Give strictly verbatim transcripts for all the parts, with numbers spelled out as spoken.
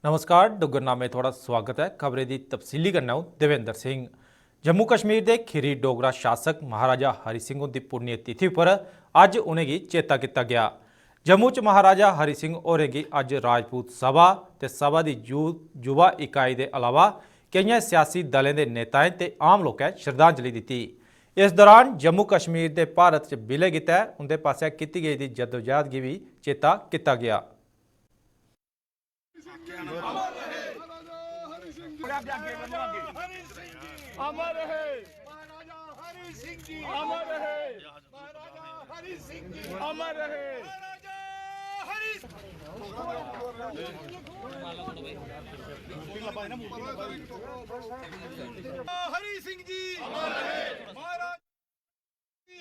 नमस्कार, डुग्गर नामे थुआढ़ा स्वागत ऐ। खबरें दी तफसीली कन्नै अ'ऊं देवेंद्र सिंह। जम्मू कश्मीर दे खीरी डोगरा शासक महाराजा हरि सिंह हुंदी पुण्य तिथि उप्पर अज्ज उ'नेंगी चेता कीता गेआ। जम्मू च महाराजा हरि सिंह होरें गी अज्ज राजपूत सभा ते सभा दी यू-, युवा इकाई दे अलावा केइयें सियासी दलें दे नेताएं ते आम लोकें श्रद्धांजलि दित्ती। इस दौरान जम्मू कश्मीर दे भारत च विलय गितै उं'दे पासेआ कीती गेदी जद्दोजहद गी बी चेता कीता गेआ। अमर रहे। महाराजा हरि सिंह जी अमर रहे। महाराजा हरि सिंह जी अमर रहे। महाराजा हरि हरि सिंह जी महाराज।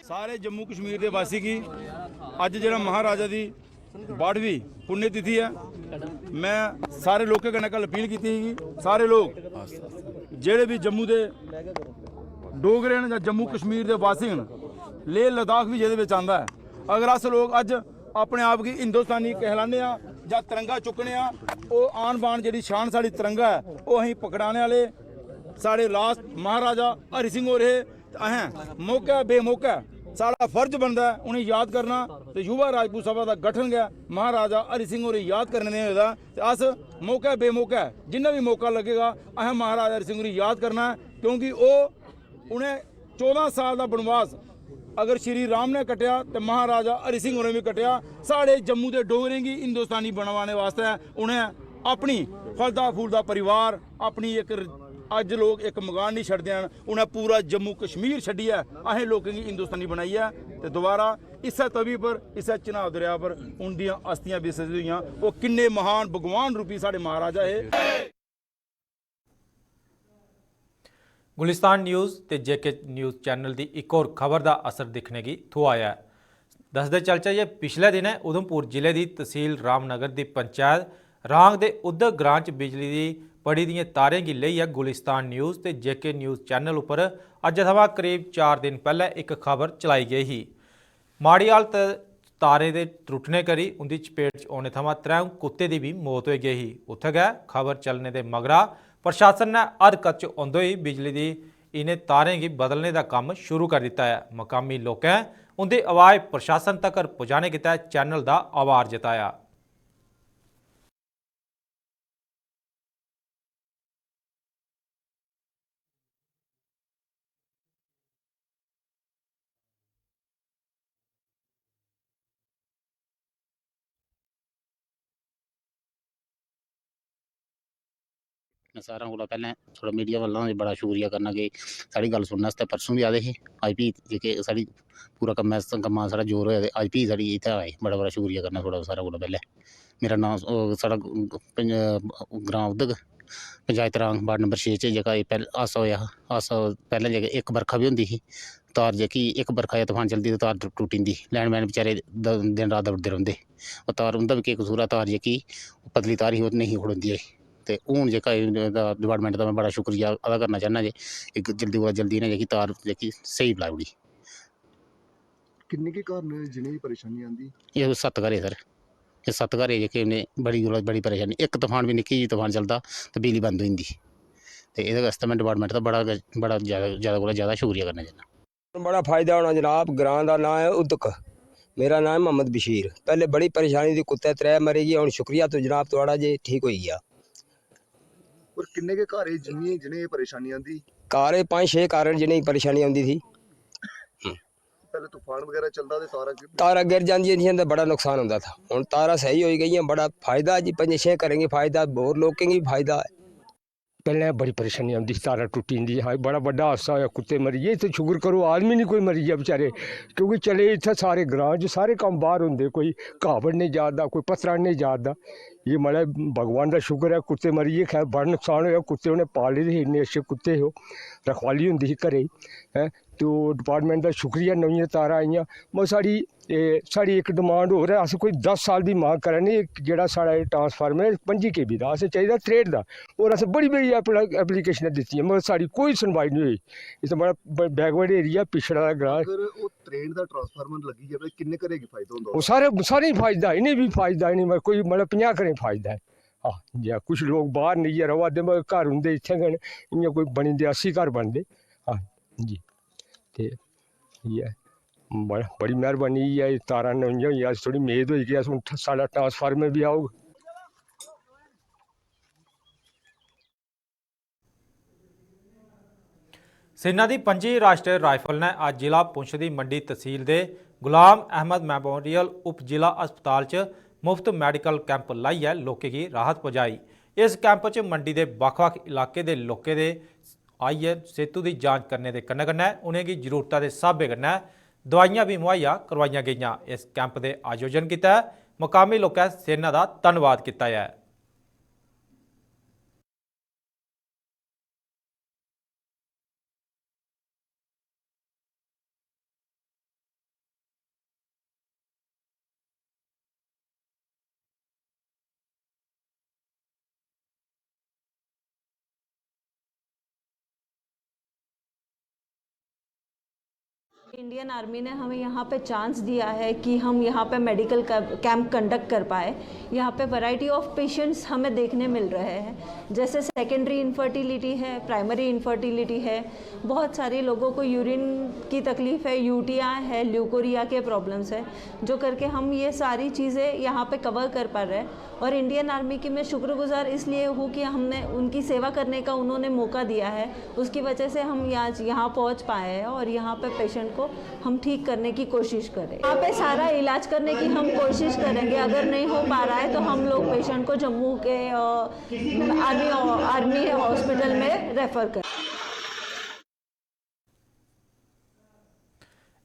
सारे जम्मू कश्मीर दे वासी गी अज्ज जेह्ड़ा महाराजा दी बाह्ठवीं पुण्यतिथि ऐ, में सारे लोकें कन्नै कल अपील कीती ही कि सारे लोक जेह्ड़े बी जम्मू दे डोगरे न जां जम्मू कश्मीर दे वासी न, लेह लद्दाख बी जेह्दे बिच आंदा ऐ, अगर अस लोक अज्ज अपने आप गी हिंदुस्तानी कहलाने आं जां तिरंगा चुक्कने आं, ओह् आन बान जेह्ड़ी शान साढ़ी तिरंगा ऐ, ओह् अहीं पकड़ाने आह्ले साढ़े लास्ट महाराजा हरि सिंह होर हे। ते असें मौके बेमौके साढ़ा फर्ज बनदा ऐ उ'नेंगी याद करना। ते युवा राजपूत सभा दा गठन गै महाराजा हरि सिंह होरें याद करने दे होए दा। ते अस मौके बेमौके जिन्ना बी मौका लग्गेगा, असें महाराजा हरि सिंह होरें याद करना ऐ, क्योंकि ओह् उ'नें चौदां साल दा बनवास अगर श्री राम ने कट्टेआ ते महाराजा हरि सिंह होरें बी कट्टेआ। साढ़े जम्मू दे डोगरें गी हिंदुस्तानी बनवाने वास्तै उ'नें अपनी फलदा फूलदा परिवार, अपनी इक र-, अज्ज लोक इक मकान निं छड्डदे हैन, उ'नें पूरा जम्मू कश्मीर छड्डियै असें लोकें गी हिंदुस्तानी बनाइयै ते दोबारा इस्सै तवी पर, इस्सै चन्हां दरेआ पर उं'दियां अस्थियां विसर्जित होइयां। ओह् किन्ने महान भगवान रूपी साढ़े महाराजा हे। गुलिस्तान न्यूज़ ते जेके न्यूज़ चैनल दी इक होर खबर दा असर दिक्खने गी थ्होआ ऐ। दसदे चलचै जे पिछले दिनें उधमपुर जिले दी तसील रामनगर दी पंचैत रांग दे उद्धर ग्रां च बिजली दी पड़ी दियें तारें गी लेइयै गुलिस्तान न्यूज़ ते जेके न्यूज़ चैनल उप्पर अज्जै थमां करीब चार दिन पैह्ले इक खबर चलाई गेई ही। माड़ी हालत, तारें दे त्रुट्टने करी उं'दी चपेट च औने थमां त्र'ऊं कुत्तें दी बी मौत होई गेई ही। उत्थै गै खबर चलने दे मगरा प्रशासन ने हरकत च औंदे होई बिजली दी इ'नें तारें गी बदलने दा कम्म शुरू करी दित्ता ऐ। मकामी लोकें उं'दी अवाज प्रशासन तगर पुजाने गितै चैनल दा आभार जताया। में सारें कोला पैह्लें थुआढ़ा मीडिया वालें दा बड़ा शुक्रिया करना कि साढ़ी गल्ल सुनने आस्तै परसों बी आए दे हे। अज्ज भी जेह्के साढ़ी पूरा कम्मै, कम्मा दा साढ़ा जोर होआ ते अज्ज भी साढ़ी इत्थै आए। बड़ा, बड़ा शुक्रिया करना थुआढ़ा सारें कोला पैह्लें। मेरा नांऽ, ओह्, साढ़ा पंज-, ग्रांऽ उद्धग, पंचायत रांग, वार्ड नंबर छे च जेह्का एह् पैह्लें हादसा होआ हा। हादसा पैह्लें जेह्के इक बरखा बी होंदी ही, तार जेह्की इक बरखा जां तफान चलदी ते तार टु-, टुट्टी जंदी ही। लाइनमैन बेचारे द-, दिन रात दौड़दे रौंह्दे। ओह् तार, उं'दा बी केह् कसूर ऐ, तार जेह्की पतली तार ही, ओह् नेईं ही खड़ोंदी ऐ। ते हून जेह्का एह्, एह्दा डिपार्टमैंट दा में बड़ा शुक्रिया अदा करना चाह्न्नां जे इक जल्दी कोला जल्दी इ'नें जेह्की तार जेह्की स्हेई लाई ओड़ी। किन्ने गै घर न जि'नेंगी परेशानी आंदी? एह् सत्त घर हे सर, एह् सत्त घर हे जेह्के उ'नें बड़ी कोला बड़ी परेशानी, इक तफान बी, निक्की जेही तफान चलदा ते बिजली बंद होई जंदी। ते एह्दे आस्तै में डिपार्टमैंट दा बड़ा गै, बड़ा जैदा, जैदा कोला जैदा शुक्रिया करना चाह्न्नां। बड़ा फायदा होना जनाब। ग्रां दा नांऽ ऐ उदक, मेरा नांऽ ऐ मोहम्मद बशीर। पैह्ले बड़ी परेशानी दी, कुत्ते त्रै मरी गे, हून शुक्रिया तो जनाब थुआढ़ा जे ठीक होई गेआ। और किन्ने गै घर हे जिन्नी, जि'नें एह् परेशानी आंदी? घर एह् पंज छे घर न जि'नेंगी परेशानी औंदी थी। हम्म। पैह्ले तूफान बगैरा चलदा ते तारां गिर- तारां गिर जांदियां हियां ते बड़ा नुकसान होंदा था। हून तारां स्हेई होई गेइयां, बड़ा फायदा जी, पंजे छे घरें गी फायदा, होर लोकें गी फायदा ऐ। पैह्लें बड़ी परेशानी औंदी ही, तारां टुट्टी जंदी ही। बड़ा बड्डा हादसा होआ, कुत्ते मरी गे। इत्थै शुकर करो, आदमी निं कोई मरी गेआ बेचारे, क्योंकि चले इत्थै सारे ग्रां च सारे कम्म बाह्र होंदे, कोई घाऽ बड्ढने जा दा, कोई पत्तरा आह्नने जा दा। एह् मतलब भगवान दा शुकर ऐ, कुत्ते मरी गे। खैर, बड़ा नुकसान होआ, कुत्ते उ'नें पाले दे हे, इन्ने अच्छे कुत्ते हे ओह्, रखवाली होंदी ही घरै दी, हैं। ते ओह् डिपार्टमैंट दा शुक्रिया, नमियां तारां आइयां। मगर साढ़ी, एह्, साढ़ी इक डिमांड होर ऐ, अस कोई दस साल दी मंग करा ने, जेह्ड़ा साढ़ा एह् ट्रांसफार्मर ऐ पंजी केवी दा, असें चाहिदा त्रेंह्ठ दा। होर असें बड़ी, बड़ी एप्ली-, एप्लीकेशनां दित्तियां, मगर साढ़ी कोई सुनवाई निं होई। इत्थै बड़ा ब-, बैकवर्ड एरिया, पिछड़ा दा ग्रांऽ। अगर ओह् त्रेंह्ठ दा ट्रांसफार्मर लग्गी जाए, ते किन्ने घरें गी फायदा होंदा ओह् ओह्दा? सारे, सारें गी फायदा, इ'नें बी फायदा, इ'नें कोई मतलब पंजाह् घरें गी फायदा ऐ। आह, जां कुछ लोक बाह्र नेइयै र'वा दे, मगर घर उं'दे इत्थें गै न, इ'यां कोई बनी जंदे, अस्सी घर बनदे। आह, जी, ते इ'यै, बड़ा, बड़ी मेहरबानी, इ'यै तारां न, इ'यां होई, अस थोह्ड़ी मेद होई कि अस हून ठ-, साढ़ा ट्रांसफार्मर बी औग। सेना दी पंजी राश्ट्री राइफल ने अज्ज जिला पुंछ दी मंडी तसील दे गुलाम अहमद मेमोरियल उप जिला अस्पताल च मुफ्त मैडिकल कैंप लाइयै लोकें गी राहत पुजाई। इस कैंप च मंडी दे बक्ख-बक्ख इलाके दे लोकें दे आइयै सेतु दी जांच करने दे कन्नै-कन्नै उ'नेंगी जरूरता दे स्हाबे कन्नै दवाइयां बी मुहैया करोआइयां गेइयां। इस कैंप दे आयोजन कीता मकामी लोकें सेना दा धन्नवाद कीता ऐ। इंडियन आर्मी ने हमें यहाँ पे चांस दिया है कि हम यहाँ पे मेडिकल कैंप कंडक्ट कर पाए। यहाँ पे वैरायटी ऑफ पेशेंट्स हमें देखने मिल रहे हैं, जैसे सेकेंडरी इनफर्टिलिटी है, प्राइमरी इनफर्टिलिटी है, बहुत सारे लोगों को यूरिन की तकलीफ है, यूटीआई है, ल्यूकोरिया के प्रॉब्लम्स है, जो करके हम ये सारी चीज़ें यहाँ पे कवर कर पा रहे हैं। और इंडियन आर्मी की मैं शुक्रगुजार इसलिए हूँ कि हमने उनकी सेवा करने का उन्होंने मौका दिया है, उसकी वजह से हम यहाँ, यहाँ पहुँच पाए हैं और यहाँ पे पेशेंट को हम ठीक करने की कोशिश करें। यहाँ पे सारा इलाज करने की हम कोशिश करेंगे, अगर नहीं हो पा रहा है तो हम लोग पेशेंट को जम्मू के, अ, आर्मी, आर्मी हॉस्पिटल में रेफर करें।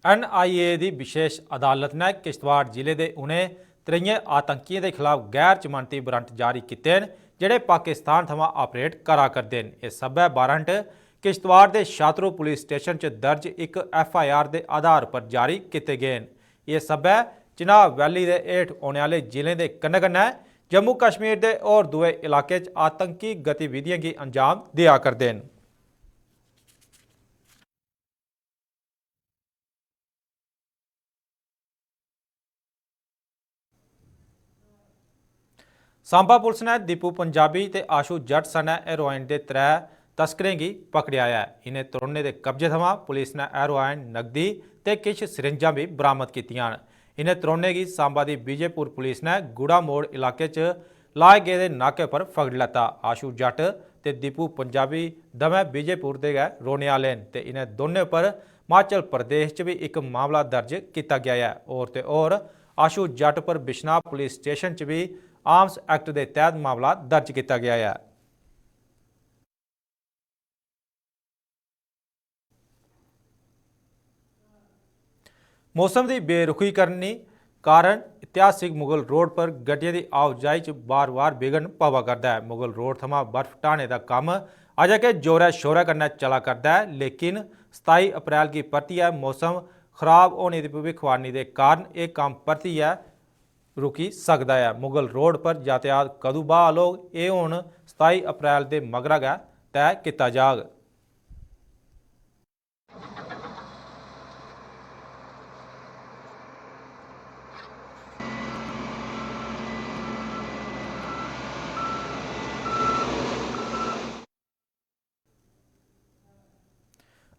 एनआईए दी विशेष अदालत ने किश्तवाड़ जिले दे उ'नें त्रेइयें आतंकियें दे खिलाफ गैर जमानती वारंट जारी कीते न, जेह्ड़े पाकिस्तान थमां ऑपरेट करा करदे न। एह् सब्भै वारंट किश्तवाड़ दे शात्तरू पुलिस स्टेशन च दर्ज इक एफआईआर दे आधार पर जारी कीते गे न। एह् सब्भै चिनाब वैली दे हेठ औने आह्ले जिलें दे कन्नै-कन्नै जम्मू कश्मीर दे होर दुए इलाके च आतंकी गतिविधियें गी अंजाम देआ करदे न। सांबा पुलस ने दीपू पंजाबी ते आशू जट्ट सनै हेरोइन दे त्रै तस्करें गी पकड़ेआ ऐ। इ'नें त्रौनें दे कब्जे थमां पुलस ने हेरोइन, नकदी ते किश सिरिंजां बी बरामद कीतियां न। इ'नें त्रौनें गी सांबा दी विजयपुर पुलस ने गुड़ा मोड़ इलाके च लाए गेदे नाके पर फगड़ी लैता। आशू जट्ट ते दीपू पंजाबी दमै विजयपुर दे गै रौह्ने आह्ले न ते इ'नें दौनें पर हिमाचल प्रदेश च बी इक मामला दर्ज कीता गेआ ऐ। होर ते होर आशू जट्ट पर बिश्नाह पुलिस स्टेशन च बी आर्म्स एक्ट दे तैह्त मामला दर्ज कीता गेआ ऐ। मौसम दी बेरुखी करने कारण ऐतिहासिक मुगल रोड पर गड्डियें दी आओजाई च बार-बार विघ्न पवा करदा ऐ। मुगल रोड थमां बर्फ ढाने दा कम्म अजें के जोरै-शोरै कन्नै चला करदा ऐ, लेकिन सताई अप्रैल गी परतियै मौसम खराब होने दी भविक्खवाणी दे कारण एह् कम्म परतियै रुकी सकदा ऐ। मुगल रोड पर यातायात कदूं ब्हाल होग, एह् हून सताई अप्रैल दे मगरा गै तय कीता जाग।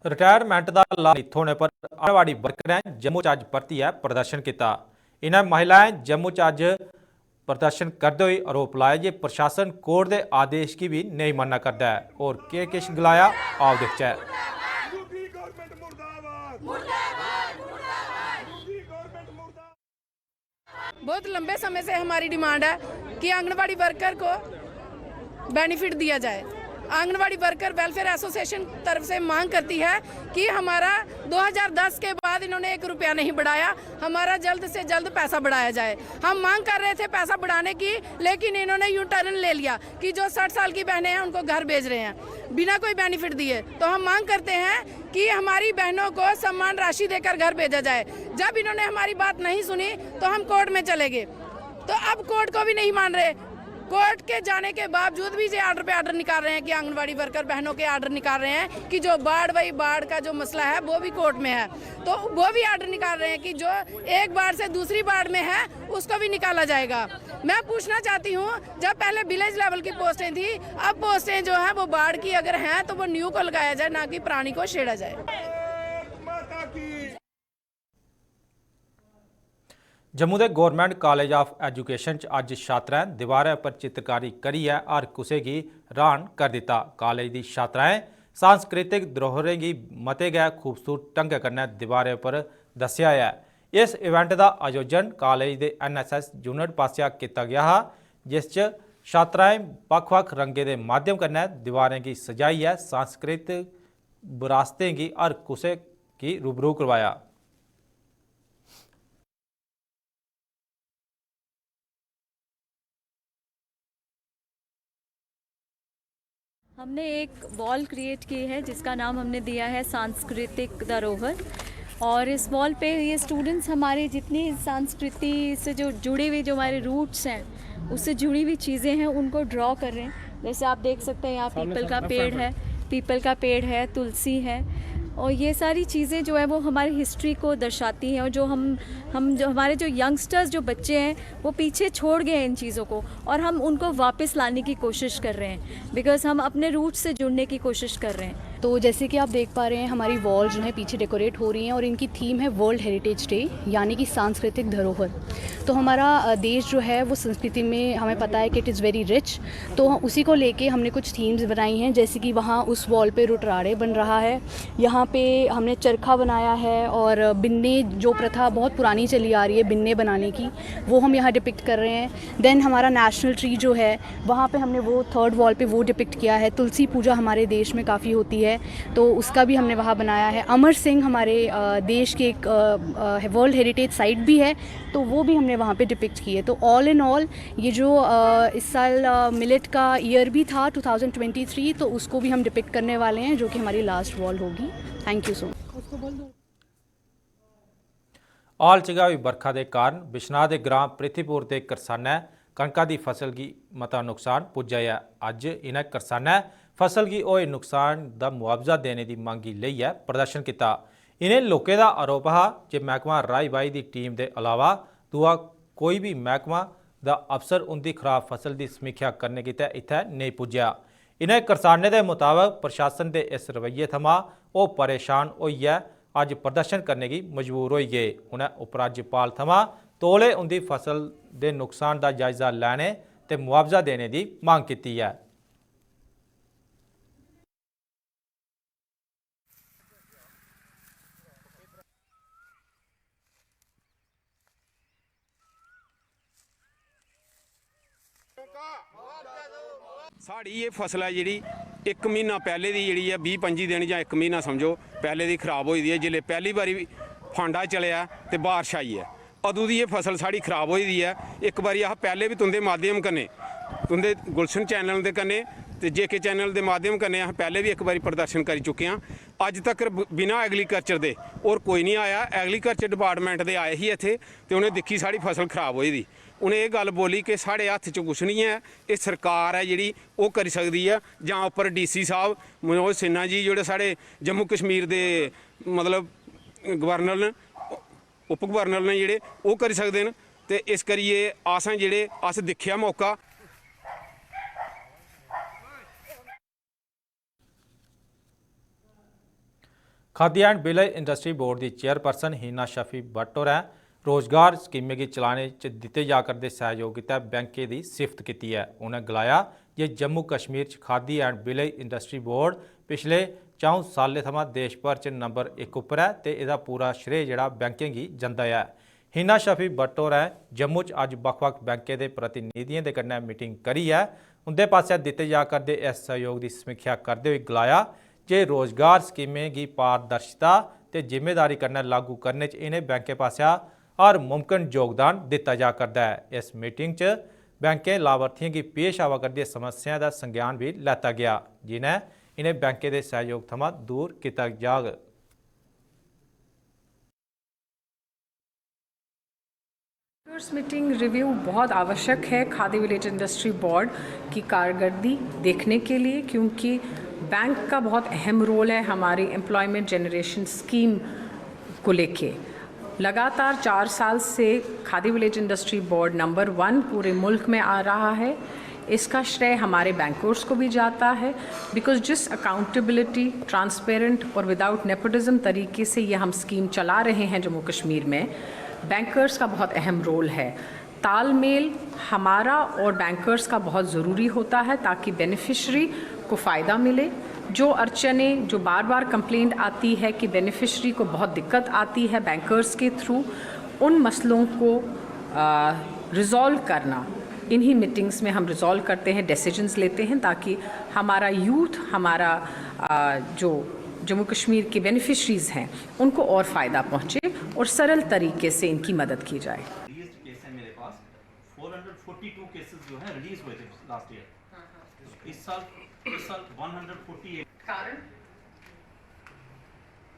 रिटायरमेंट दा लाभ नेईं थ्होने पर आंगनवाड़ी वर्कर ने जम्मू च अज्ज परतियै प्रदर्शन कीता। इ'नें महिलाएं जम्मू च अज्ज प्रदर्शन करदे होई आरोप लाया जे प्रशासन कोर्ट दे आदेश गी बी नेईं मन्ना करदा ऐ। होर केह् किश गलाया, आओ दिखचै। बहुत लंबे समय से हमारी डिमांड है कि आंगनवाड़ी वर्कर को बेनिफिट दिया जाए। आंगनवाड़ी वर्कर वेलफेयर एसोसिएशन तरफ से मांग करती है कि हमारा दो हज़ार दस के बाद इन्होंने एक रुपया नहीं बढ़ाया, हमारा जल्द से जल्द पैसा बढ़ाया जाए। हम मांग कर रहे थे पैसा बढ़ाने की, लेकिन इन्होंने यू टर्न ले लिया कि जो साठ साल की बहनें हैं उनको घर भेज रहे हैं बिना कोई बेनिफिट दिए। तो हम मांग करते हैं कि हमारी बहनों को सम्मान राशि देकर घर भेजा जाए। जब इन्होंने हमारी बात नहीं सुनी तो हम कोर्ट में चले गए। तो अब कोर्ट को भी नहीं मान रहे, कोर्ट के जाने के बावजूद भी ये ऑर्डर पे ऑर्डर निकाल रहे हैं कि आंगनवाड़ी वर्कर बहनों के ऑर्डर निकाल रहे हैं कि जो बाढ़, वही बाढ़ का जो मसला है वो भी कोर्ट में है, तो वो भी ऑर्डर निकाल रहे हैं कि जो एक बाढ़ से दूसरी बाढ़ में है उसको भी निकाला जाएगा। मैं पूछना चाहती हूँ, जब पहले विलेज लेवल की पोस्टें थी, अब पोस्टें जो हैं वो बाढ़ की अगर हैं तो वो न्यू को लगाया जाए, ना कि पुरानी को छेड़ा जाए। जम्मू दे गौरमेंट कालेज आफ एजुकेशन च अज्ज छात्राएं दीवारें पर चित्रकारी करियै हर कुसै गी र्हान करी दित्ता। कालेज दी छात्राएं सांस्कृतिक धरोहरें गी मते गै खूबसूरत ढंगै कन्नै दीवारें पर दस्सेआ ऐ। इस इवेंट दा आयोजन कालेज दे एनएसएस यूनिट पासेआ कीता गेआ हा, जिस च छात्राएं बक्ख-बक्ख रंगें दे माध्यम कन्नै दीवारें गी सजाइयै सांस्कृतिक बरासतें गी हर कुसै गी रूबरू करवाया। हमने एक वॉल क्रिएट की है जिसका नाम हमने दिया है सांस्कृतिक धरोहर। और इस वॉल पे ये स्टूडेंट्स हमारे जितनी संस्कृति से जो जुड़े हुए, जो हमारे रूट्स हैं, उससे जुड़ी हुई चीज़ें हैं, उनको ड्रॉ कर रहे हैं। जैसे आप देख सकते हैं, यहाँ पीपल का पेड़ है, पीपल का पेड़ है, तुलसी है, और ये सारी चीज़ें जो है वो हमारी हिस्ट्री को दर्शाती हैं। और जो हम हम जो हमारे जो यंगस्टर्स, जो बच्चे हैं, वो पीछे छोड़ गए हैं इन चीज़ों को, और हम उनको वापस लाने की कोशिश कर रहे हैं, बिकॉज हम अपने रूट्स से जुड़ने की कोशिश कर रहे हैं। तो जैसे कि आप देख पा रहे हैं, हमारी वॉल जो है पीछे डेकोरेट हो रही हैं और इनकी थीम है वर्ल्ड हेरिटेज डे, यानी कि सांस्कृतिक धरोहर। तो हमारा अ, देश जो है वो संस्कृति में, हमें पता है कि it is very rich। तो उसी को लेके हमने कुछ थीम्स बनाई हैं, जैसे कि वहाँ उस वॉल पे रुटराड़े बन रहा है, यहाँ पे हमने चरखा बनाया है और बिन्ने, जो प्रथा बहुत पुरानी चली आ रही है बिन्ने बनाने की, वो हम यहाँ डिपिक्ट कर रहे हैं। देन हमारा नेशनल ट्री जो है, वहाँ पे हमने वो थर्ड वॉल पे वो डिपिक्ट किया है। तुलसी पूजा हमारे देश में काफ़ी होती है, तो उसका भी हमने वहाँ बनाया है। अमर सिंह हमारे अ, देश के एक वर्ल्ड हेरिटेज साइट भी है, तो वो भी हमने वहाँ पे डिपिक्ट की है। तो ऑल इन ऑल, ये जो अ, इस साल मिलेट का ईयर भी था ट्वेंटी ट्वेंटी थ्री, तो उसको भी हम डिपिक्ट करने वाले हैं, जो कि हमारी लास्ट वॉल होगी। Thank you so much. हाल च गै होई बरखा दे कारण बिश्नाह दे ग्रां पृथ्वीपुर दे करसानै कनका दी फसल गी मता नुकसान पुज्जा ऐ। अज्ज इ'नें करसानै फसल गी होए नुकसान दा मुआवजा देने दी मंग गी लेइयै प्रदर्शन कीता। इ'नें लोकें दा आरोप हा जे मैह्कमा राई-बाई दी टीम दे अलावा दूआ कोई बी मैह्कमा दा अफसर उं'दी खराब फसल दी समीक्षा करने गितै इत्थै नेईं पुज्जेआ। इ'नें करसानें दे मताबक प्रशासन दे इस रवैये थमां ओह् परेशान होइयै अज्ज प्रदर्शन करने गी मजबूर होई गे। उ'नें उपराज्यपाल थमां तौले उं'दी फसल दे नुकसान दा जायजा लैने ते मुआवजा देने दी मंग कीती ऐ। साढ़ी एह् फसल ऐ जेह्ड़ी इक म्हीना पैह्ले दी जेह्ड़ी ऐ बीह् पंजी दिन जां इक म्हीना समझो पैह्ले दी खराब होई दी ऐ। जिसलै पैह्ली बारी फांडा चलेआ ते बारश आई ऐ, अदूं दी एह् फसल साढ़ी खराब होई दी ऐ। इक बारी अस पैह्ले बी तुं'दे माध्यम कन्नै, तुं'दे गुलशन चैनल दे कन्नै ते जेके चैनल दे माध्यम कन्नै अस पैह्ले बी इक बारी प्रदर्शन करी चुके आं। अज्ज तक्कर बिना एग्रीकल्चर दे होर कोई निं आया। एग्रीकल्चर डिपार्टमेंट दे आए ही इत्थै ते उ'नें दिक्खी साढ़ी फसल खराब होई दी। उ'नें एह् गल्ल बोली कि साढ़े हत्थ च कुछ निं ऐ, एह् सरकार ऐ जेह्ड़ी ओह् करी सकदी ऐ, जां उप्पर डीसी साह्ब मनोज सिन्हा जी जेह्ड़े साढ़े जम्मू कश्मीर दे मतलब गवर्नर न, उप गवर्नर न जेह्ड़े, ओह् करी सकदे न। ते इस करियै असें जेह्ड़े अस दिक्खेआ मौका। खादी एंड विलेज इंडस्ट्री बोर्ड दी चेयरपर्सन हीना शफी भट्ट होरें रोजगार स्कीमें गी चलाने च दित्ते जा करदे सैहयोग गितै बैंकें दी सिफ्त कीती ऐ। उ'नें गलाया जे जम्मू कश्मीर च खादी एंड विलेज इंडस्ट्री बोर्ड पिछले च'ऊं सालें थमां देश भर च नंबर इक उप्पर ऐ ते एह्दा पूरा श्रेय जेह्ड़ा बैंकें गी जंदा ऐ। हीना शफी भट्ट होरें जम्मू च अज्ज बक्ख-बक्ख बैंकें दे प्रतिनिधियें दे कन्नै मीटिंग करियै उं'दे पासेआ दित्ते जा करदे इस सैह्योग दी समीक्षा करदे होई गलाया जे रोजगार स्कीमें गी पारदर्शिता ते जिम्मेदारी कन्नै लागू करने च इ'नें बैंकें पासेआ हर मुमकन योगदान दित्ता जा करदा ऐ। इस मीटिंग च बैंकें लाभार्थियें गी पेश आवा करदियें समस्याएं दा संज्ञान बी लैता गेआ, जि'नें इ'नें बैंकें दे सैह्योग थमां दूर कीता जाग। मीटिंग रिव्यू बहुत आवश्यक है खादी विलेज इंडस्ट्री बोर्ड की कारकर्दगी देखने के लिए, क्योंकि बैंक का बहुत अहम रोल है हमारी एम्प्लॉयमेंट जनरेशन स्कीम को लेके। लगातार चार साल से Khadi village industry board number one पूरे मुल्क में आ रहा है। इसका श्रेय हमारे बैंकर्स को भी जाता है, बिकॉज जिस अकाउंटेबिलिटी, ट्रांसपेरेंट और विदाउट नेपोटिज्म तरीके से ये हम स्कीम चला रहे हैं जम्मू कश्मीर में, बैंकर्स का बहुत अहम रोल है। तालमेल हमारा और बैंकर्स का बहुत ज़रूरी होता है, ताकि बेनिफिशरी को फ़ायदा मिले। जो अड़चने, जो बार बार कंप्लेंट आती है कि बेनिफिशरी को बहुत दिक्कत आती है बैंकर्स के थ्रू, उन मसलों को रिजॉल्व करना, इन्हीं मीटिंग्स में हम रिजॉल्व करते हैं, डिसीजंस लेते हैं, ताकि हमारा यूथ, हमारा अ, जो जम्मू कश्मीर के बेनिफिशरीज हैं, उनको और फ़ायदा पहुँचे और सरल तरीके से इनकी मदद की जाए। रिलीज केस है मेरे पास, four hundred forty two cases जो है रिलीज हुए थे लास्ट ईयर। इस साल, इस साल वन हंड्रेड फ़ोर्टी एट। कारण?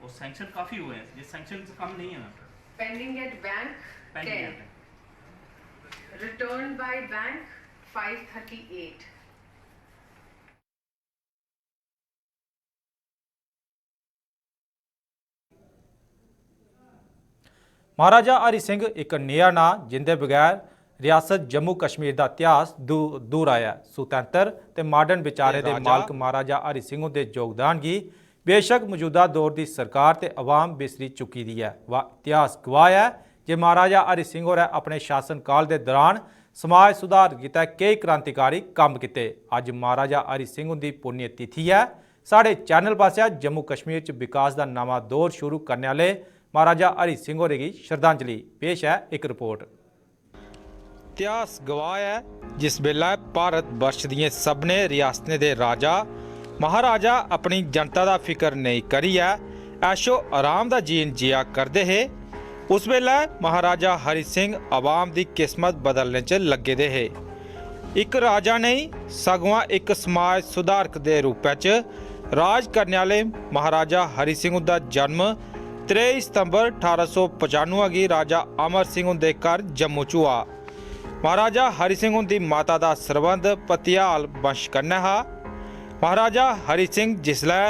और सैंक्शन काफी हुए हैं, ये सैंक्शन कम नहीं है ना। Pending at bank pending ten. Return by bank five thirty eight. Maharaja Hari Singh इक नेहा नांऽ जिंदे बगैर रियासत जम्मू कश्मीर दा इतिहास दू- दूर आया ऐ। सुतैंतर ते माडर्न विचारें दे मालक महाराजा हरि सिंह हुंदे योगदान गी बेशक मजूदा दौर दी सरकार ते अवाम बिसरी चुकी दी ऐ, वा इतिहास गवाह ऐ जे महाराजा हरि सिंह होरें अपने शासन काल दे दौरान समाज सुधार गितै केई क्रांतिकारी कम्म कीते। अज्ज महाराजा हरि सिंह हुंदी पुण्य तिथि ऐ। साढ़े चैनल पासेआ जम्मू कश्मीर च विकास दा नमां दौर शुरू करने आह्ले महाराजा हरि सिंह होरें गी श्रद्धांजलि। पेश ऐ इक रिपोर्ट। इतिहास गवाह ऐ, जिस बेल्लै भारत बर्ष दियें सभनें रियासतें दे राजा महाराजा अपनी जनता दा फिकर नेईं करियै ऐशो आराम दा जीन जिया करदे हे, उस बेल्लै महाराजा हरि सिंह अवाम दी किस्मत बदलने च लग्गे दे हे। इक राजा नेईं, सगुआं इक समाज सुधारक दे रूपै च राज करने आह्ले महाराजा हरि सिंह हुंदा जन्म त्रेई सितंबर ठारां सौ पचानुऐ गी राजा अमर सिंह हुंदे घर जम्मू च होआ। महाराजा हरि सिंह हुंदी माता दा सरबंध पतिहाल वंश कन्नै हा। महाराजा हरि सिंह जिसलै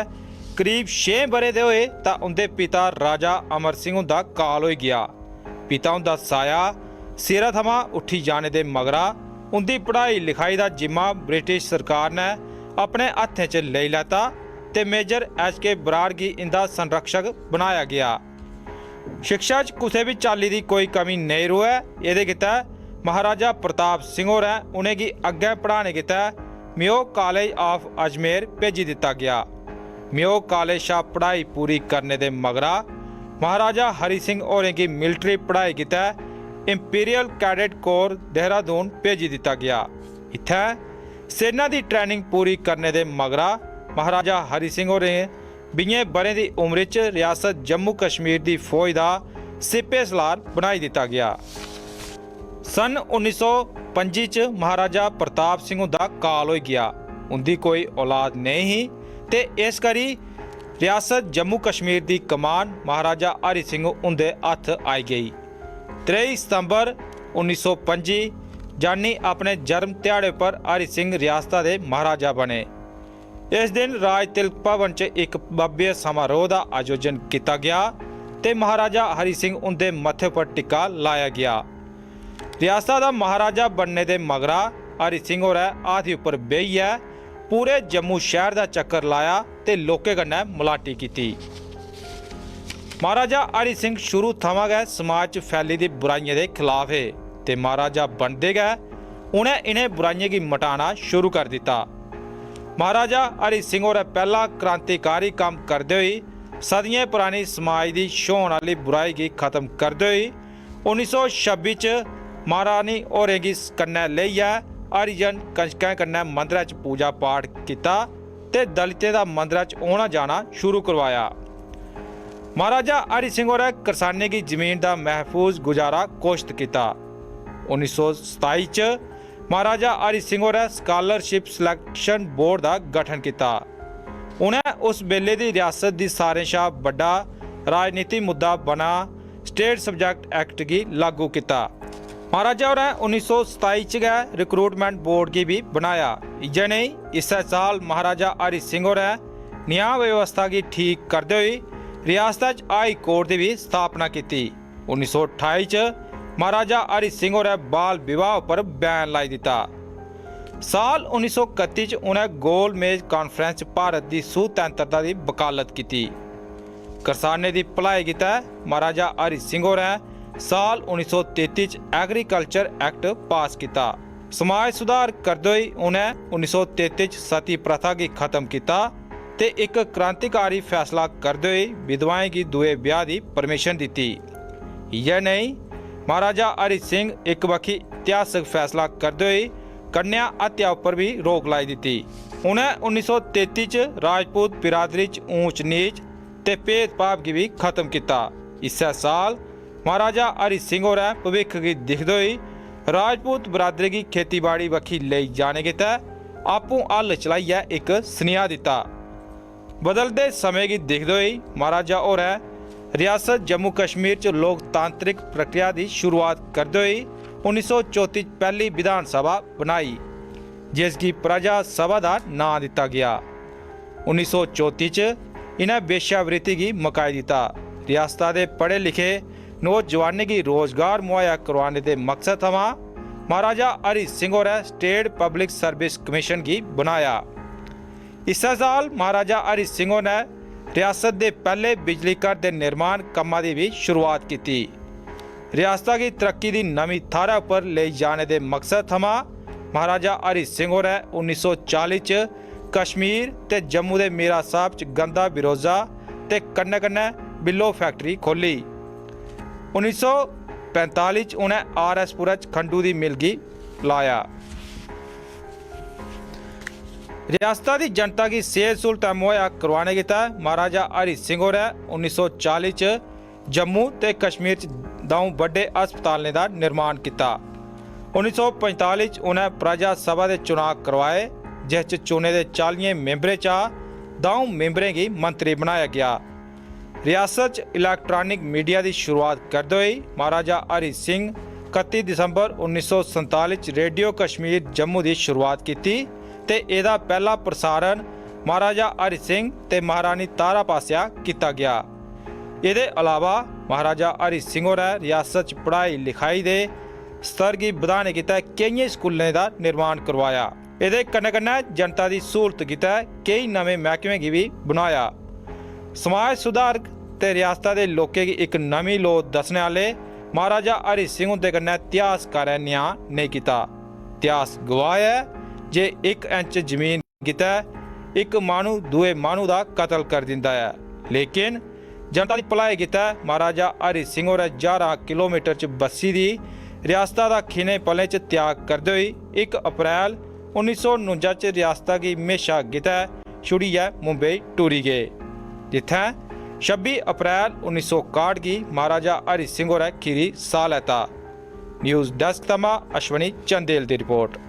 करीब छें ब'रें दे होए तां उं'दे पिता राजा अमर सिंह हुंदा काल होई गेआ। पिता हुंदा साया सिरै थमां उट्ठी जाने दे मगरा उं'दी पढ़ाई लिखाई दा जिम्मा ब्रिटिश सरकार ने अपने हत्थें च लेई लैता ते मेजर एच के बराड़ गी इं'दा संरक्षक बनाया गेआ। शिक्षा च कुसै बी चाल्ली दी कोई कमी नेईं र'वै, एह्दे गितै महाराजा प्रताप सिंह होरें उ'नेंगी अग्गें पढ़ाने गितै मियो कालेज आफ अजमेर भेजी दित्ता गेआ। मियो कालेज शा पढ़ाई पूरी करने दे मगरा महाराजा हरि सिंह होरें गी मिलटरी पढ़ाई गितै इंपीरियल कैडेट कोर देहरादून भेजी दित्ता गेआ। इत्थै सेना दी ट्रेनिंग पूरी करने दे मगरा महाराजा हरि सिंह होरें बीहें ब'रें दी उम्र च रियासत जम्मू कश्मीर दी फौज दा सिपह सलार बनाई दित्ता गेआ। सन उन्नी सौ पंजी च महाराजा प्रताप सिंह हुंदा काल होई गेआ। उं'दी कोई औलाद नेईं ही ते इस करी रियासत जम्मू कश्मीर दी कमान महाराजा हरि सिंह हुंदे हत्थ आई गेई। त्रेई सितंबर उन्नी सौ पंजी, यानी अपने जन्म ध्याड़े पर हरि सिंह रियासता दे महाराजा बने। इस दिन राज तिलक भवन च इक भव्य समारोह दा आयोजन कीता गेआ ते महाराजा हरि सिंह हुंदे मत्थे पर टिक्का लाया गेआ। रियासता दा महाराजा बनने दे मगरा हरि सिंह होरें हाथी उप्पर बेहियै पूरे जम्मू शैह्र दा चक्कर लाया ते लोकें कन्नै मलाटी कीती। महाराजा हरि सिंह शुरू थमां गै समाज च फैली दी बुराइयें दे खिलाफ हे ते महाराजा बनदे गै उ'नें इ'नें बुराइयें गी मटाना शुरू करी दित्ता। महाराजा हरि सिंह होरें पैह्ला क्रांतिकारी कम्म करदे होई सदियें परानी समाज दी छ्होन आह्ली बुराई गी खत्म करदे होई उन्नी सौ छब्बी च महारानी होरें गी कन्नै लेइयै हरिजन कंजकें कन्नै मंदरै च पूजा पाठ कीता ते दलितें दा मंदरै च औना जाना शुरू करोआया। महाराजा हरि सिंह होरें करसानें गी जमीन दा महफूज गुजारा घोशत कीता। उन्नी सौ सताई च महाराजा हरि सिंह होरें स्कालरशिप सिलेक्शन बोर्ड दा गठन कीता। उ'नें उस बेल्ले दी रियासत दी सारें शा बड्डा राजनीति मुद्दा बना स्टेट सब्जेक्ट एक्ट गी लागू कीता। महाराजा होरें उन्नी सौ सताई च गै रिक्रूटमेंट बोर्ड गी बी बनाया। इ'यै नेईं, इस्सै साल महाराजा हरि सिंह होरें न्याय व्यवस्था गी ठीक करदे होई रियासता च हाई कोर्ट दी बी स्थापना कीती। उन्नी सौ ठाई च महाराजा हरि सिंह होरें बाल विवाह उप्पर बैन लाई दित्ता। साल उन्नी सौ कत्ती च उ'नें गोल मेज कॉन्फ्रेंस च भारत दी सुतैंत्रता दी वकालत कीती। करसानें दी भलाई गितै महाराजा हरि सिंह होरें साल उन्नी सौ तेती च एग्रीकल्चर एक्ट पास कीता। समाज सुधार करदे होई उ'नें उन्नी सौ तेती च सती प्रथा गी खत्म कीता ते इक क्रांतिकारी फैसला करदे होई विधवाएं गी दुए ब्याह दी परमिशन दित्ती। इ'यै नेईं, महाराजा हरि सिंह इक बक्खी इतिहासक फैसला करदे होई कन्या हत्या उप्पर बी रोक लाई दित्ती। उ'नें उन्नी सौ तेती च राजपूत बिरादरी च ऊंच नीच ते भेदभाव गी बी खत्म कीता। इस्सै साल महाराजा हरि सिंह होरें भविक्ख गी दिखदे होई राजपूत बरादरी गी खेतीबाड़ी बक्खी लेई जाने गितै आपूं हल चलाइयै इक सनेहा दित्ता। बदलदे समें गी दिखदे होई महाराजा होरें रियासत जम्मू कश्मीर च लोकतांत्रिक प्रक्रिया दी शुरुआत करदे होई उन्नी सौ चौती च पैह्ली विधान सभा बनाई, जिसगी प्रजा सभा दा नांऽ दित्ता गेआ। उन्नी सौ चौती च इ'नें वेश्यावृत्ति गी मकाई दित्ता। रियासता दे पढ़े लिखे नौजवानें गी रोजगार मुहैया करोआने दे मकसद थमां महाराजा हरि सिंह होरें स्टेट पब्लिक सर्विस कमीशन गी बनाया। इस्सै साल महाराजा हरि सिंह होरें रियासत दे पैह्ले बिजली घर दे निर्माण कम्मा दी बी शुरुआत कीती। रियासता गी तरक्की दी नमीं थाह्रै उप्पर लेई जाने दे मकसद थमां महाराजा हरि सिंह होरें उन्नी सौ चाली च कश्मीर ते जम्मू दे मीरा साहब च गंदा बिरोजा ते कन्नै-कन्नै बिल्लो फैक्टरी खोह्ली। उन्नी सौ पैंताली च उ'नें आर एस पुरा च खंडू दी मिल गी लाया। रियासता दी जनता गी सेह्त स्हूलतां मुहैया करोआने गितै महाराजा हरि सिंह होरें उन्नी सौ चाली च जम्मू ते कश्मीर च द'ऊं बड्डे अस्पतालें दा निर्माण कीता। उन्नी सौ पंजताली च उ'नें प्रजा सभा दे चुनांऽ करोआए, जिस च चुने दे चालियें मिंबरें चा द'ऊं मिंबरें गी मंत्री बनाया गेआ। रियासत च इलैक्ट्रानिक मीडिया दी शुरुआत करदे होई महाराजा हरि सिंह कत्ती दिसंबर उन्नी सौ संताली च रेडियो कश्मीर जम्मू दी शुरुआत कीती ते एह्दा पैह्ला प्रसारण महाराजा हरि सिंह ते महारानी तारा पासेआ कीता गेआ। एह्दे अलावा महाराजा हरि सिंह होरें रियासत च पढ़ाई लिखाई दे स्तर गी बधाने गितै केइयें स्कूलें दा निर्माण करोआया। एह्दे कन्नै कन्नै जनता दी स्हूलत गितै केई नमें मैह्कमें गी बी बनाया। समाज सुधारक ते रियासता दे लोकें गी इक नमीं लोऽ दस्सने आह्ले महाराजा हरि सिंह हुंदे कन्नै इतिहासकारें न्याऽ नेईं कीता। इतिहास गवाह ऐ जे इक इंच जमीन गितै इक माह्नू दूए माह्नू दा कतल करी दिंदा ऐ, लेकिन जनता दी भलाई गितै महाराजा हरि सिंह होरें ज्हारां किलोमीटर च बस्सी दी रियासता दा खिने पलें च त्याग करदे होई इक अप्रैल उन्नी सौ नुंजा च रियासता गी म्हेशा गितै छुड़ियै मुंबई टुरी गे, जित्थै छब्बी अप्रैल उन्नी सौ काह्ट गी महाराजा हरि सिंह होरें खीरी साह् लैता। न्यूज़ डेस्क थमां अश्वनी चंदेल दी रिपोर्ट।